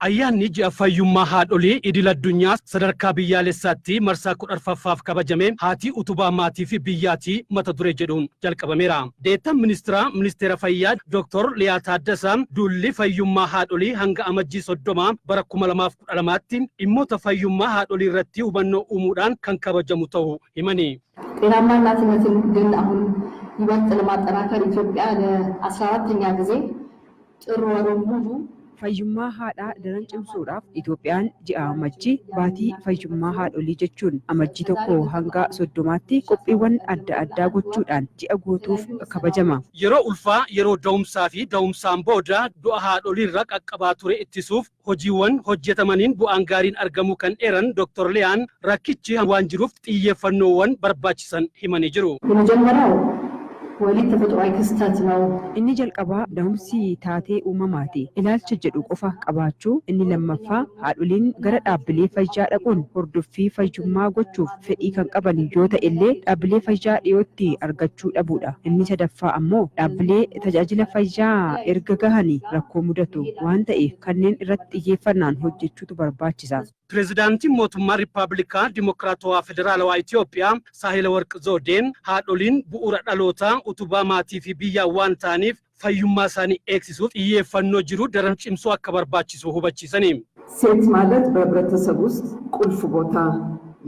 Ayyaanni ji'a fayyummaa haadholii idil addunyaa sadarkaa biyyaalessaatti marsaa 14ffaaf kabajame "Haati utubaa maatii fi biyyaatii" mata duree jedhuun jalqabameera. Deettaan ministiraa Ministeera Fayyaa Dooktor Liyaa Taaddasaa duulli fayyummaa haadholii hanga Amajjii 30 bara 2012tti dhimmoota fayyummaa haadholii irratti hubannoo uumuudhaan kan kabajamu ta'uu himani. ጤናማ እናትነትን ግን አሁን ይበልጥ ለማጠናከር ኢትዮጵያ ለ14ኛ ጊዜ ጥር ወሩን ሙሉ Fayyummaa haadhaa daran cimsuudhaaf Itoophiyaan ji'a Amajjii baatii fayyummaa haadholii jechuun Amajjii 1 hanga 30tti qophiiwwan adda addaa gochuudhaan ji'a guutuuf kabajama. Yeroo ulfaa, yeroo da'umsaa fi da'umsaan booda du'a haadholiirra qaqqabaa ture ittisuuf hojiiwwan hojjetamaniin bu'aan gaariin argamuu kan eeran Dr. Liyaan, rakkichi waan jiruuf xiyyeeffannoowwan barbaachisan himanii jiru. የመጀመሪያው ወሊድ ተፈጥሯዊ ክስተት ነው። Inni jalqabaa da'umsi taatee uumamaati ilaalcha jedhu qofa qabaachuu. Inni lammaffaa haadholiin gara dhaabbilee fayyaa dhaquun hordoffii fayyummaa gochuuf fedhii kan qaban yoo ta'e illee dhaabbilee fayyaa dhiyootti argachuu dhabuudha. Inni sadaffaa ammoo dhaabbilee tajaajila fayyaa erga gahanii rakkoo mudatu waan ta'eef kanneen irratti xiyyeeffannaan hojjechuutu barbaachisa. Pireezidaantiin mootummaa Riippaabilikaa Dimokiraatawaa Federaalawaa Itoophiyaa Saahilawarq Zoodeen haadholiin bu'uura dhalootaa, utubaa maatii fi biyyaa waan ta'aniif fayyummaa isaanii eegsisuuf xiyyeeffannoo jiru daran cimsuu akka barbaachisu hubachiisani. ሴት ማለት በህብረተሰብ ውስጥ ቁልፍ ቦታ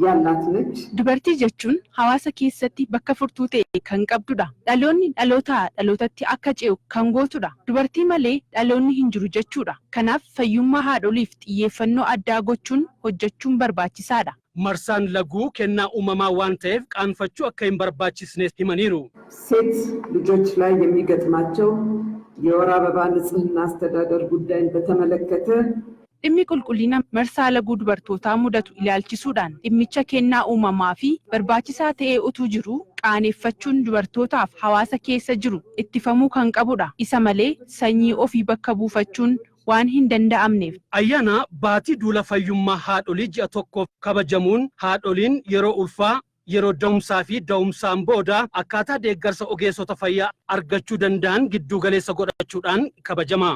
ያላት ነች። Dubartii jechuun hawaasa keessatti bakka furtuu ta'e kan qabdudha. Dhaloonni dhalootaa dhalootatti akka ce'u kan gootudha. Dubartii malee dhaloonni hin jiru jechuudha. Kanaaf fayyummaa haadholiif xiyyeeffannoo addaa gochuun hojjechuun barbaachisaadha. Marsaan laguu kennaa uumamaa waan ta'eef qaanfachuu akka hin barbaachisne himaniiru. ሴት ልጆች ላይ የሚገጥማቸው የወር አበባ ንጽህና አስተዳደር ጉዳይን በተመለከተ Dhimmi qulqullina marsaa laguu dubartootaa mudatu ilaalchisuudhaan dhimmicha kennaa uumamaa fi barbaachisaa ta'ee utuu jiru qaaneffachuun dubartootaaf hawaasa keessa jiru ittifamuu kan qabudha. Isa malee sanyii ofii bakka buufachuun waan hin danda'amneef. Ayyaana baatii duula fayyummaa haadholii ji'a tokkoof kabajamuun haadholiin yeroo ulfaa, yeroo da'umsaa fi da'umsaan booda akkaataa deeggarsa ogeessota fayyaa argachuu danda'an giddu galeessa godhachuudhaan kabajama.